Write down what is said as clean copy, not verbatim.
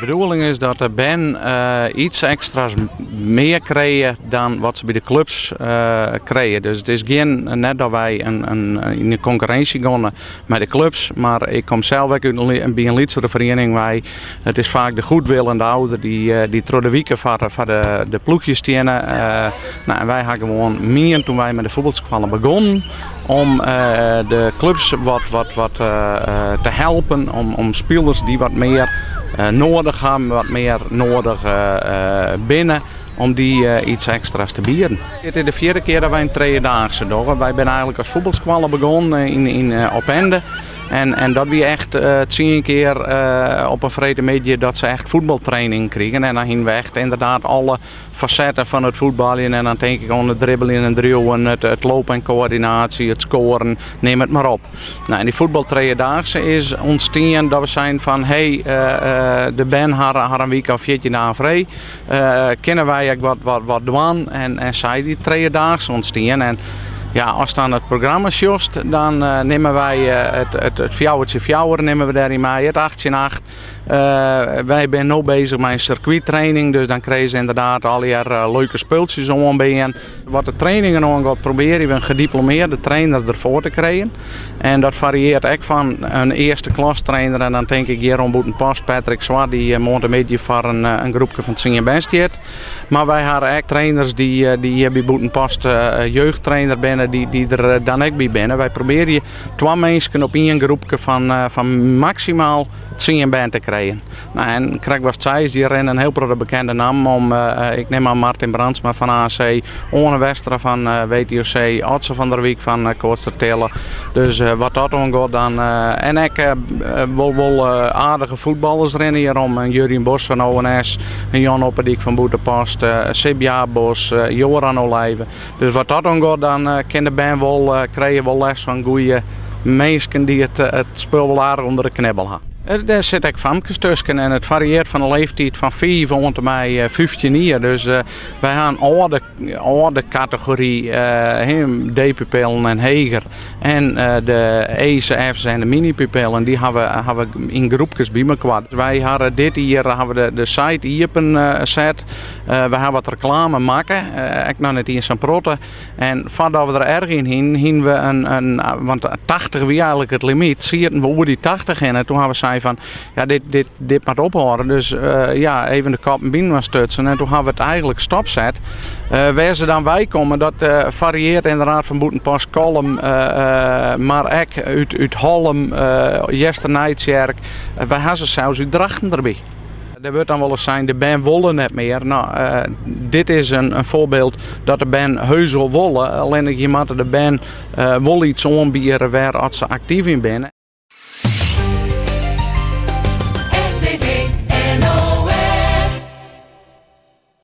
Bedoeling is dat de bern iets ekstra's mear krije dan wat se by de klups krije. Dus it is gjin, net dat wy yn de konkurrinsje geane mei de klups, mar ik kom sels ek út by in lytsere feriening wei. It is faak de goedwillende ouder dy't troch de wike foar de ploechjes steane. Nou, en wy ha gewoan mien toen wy mei de fuotbalskoalle begonnen om de klups wat te helpen om spilers dy't wat mear noadich ha, wat mear noadich binne, om dy iets ekstra's te bieden. Dit is de fjirde kear dat wy in trijedaagse dogge. Wy binne eigenlik as fuotbalskoalle begûn yn Opende. En dat wie echt 10 kear op in freedtemiddei dat se echt fuotbaltraining krigen. En dan hiene we echt ynderdaad alle fasetten fan it fuotbaljen. En dan tink ik oan it dribbeljen en driuwen, it lopen en koördinaasje, it skoaren, neam it mar op. Nou, en dy fuotbaltrijedaagse is ûntstien dat we seinen fan hey, de bern ha in wike of 14 dagen frij. Kinne wy ek wat dwaan? En sa is dy trijedaagse ûntstien. En ja, ast dan it programma sjochst, dan nimme wy it fjouwer tsjin fjouwer nimme we dêryn mei, it acht tsjin acht. Wy binne no bezich mei in sirkwyttraining, dus dan krije se ynderdaad allegear leuke spultsjes oanbean. Wat de trainingen oangiet, probearje we in gediplomearde trainer derfoar te krijen. En dat fariearret ek fan in earste klas trainer en dan tink ik hjir oan Bûtenpost Patrick Zwart dy't moarntemiddei foar in groepke fan 10 bern stiet. Mar wy hawwe ek trainers dy't hjir by Bûtenpost jeugdtrainer binne, dy't der dan ek by binne. Wy probearje twa minsken op ien groepke fan maksimaal 10 bern te krijen. Nou, en krekt watst seist, dy rinne in hiel protte bekende nammen om. Ik nim oan Martin Brandsma fan AC, Oane Westra fan WTOC, Otse van der Wiek fan Koatstertille. Dus wat dat oangiet dan. En ek wol aardige fuotballers rinne hjir om. Jurjen Bos fan ONS, Jan Opperdyk fan Bûtenpost, Sibja Bos, Joran Olijve. Dus wat dat oangiet dan kin de bern wol, krije wol les fan goede minsken dy't it spul wol aardich ûnder de knibbel ha. Dêr sitte ek famkes tusken en it fariearret fan de leeftiid fan 5 oant en mei 15 jier. Dus wy ha in âlde kategory, D-pupillen en heger. En de E's, F's en de mini-pupillen, dy hawwe we yn groepkes by mekoar. Wy hawwe dit jier hawwe we de site iepen set. Wy hawwe wat reklame makke, ek noch net iens sa'n protte. En foardat we der erch yn hienen, hienen we in, want 80 wie eigenlik it limyt, sieten we oer dy 80 hinne. Toen hawwe we sein fan, ja, dit moat ophâlde. Dus ja, even de koppen byinoar stutsen en toen hawwe we it eigenlik stopset. Wêr se dan weikomme, dat fariearret ynderdaad fan Bûtenpost, Kollum, mar ek út Hollum, Easternijtsjerk. Wy hawwe se sels út Drachten derby. Der wurdt dan wolris sein, de bern wolle net mear. No, dit is in foarbyld dat de bern heus wol wolle. Allinnich je moatte de bern wol iets oanbiede wêr as se aktyf yn binne.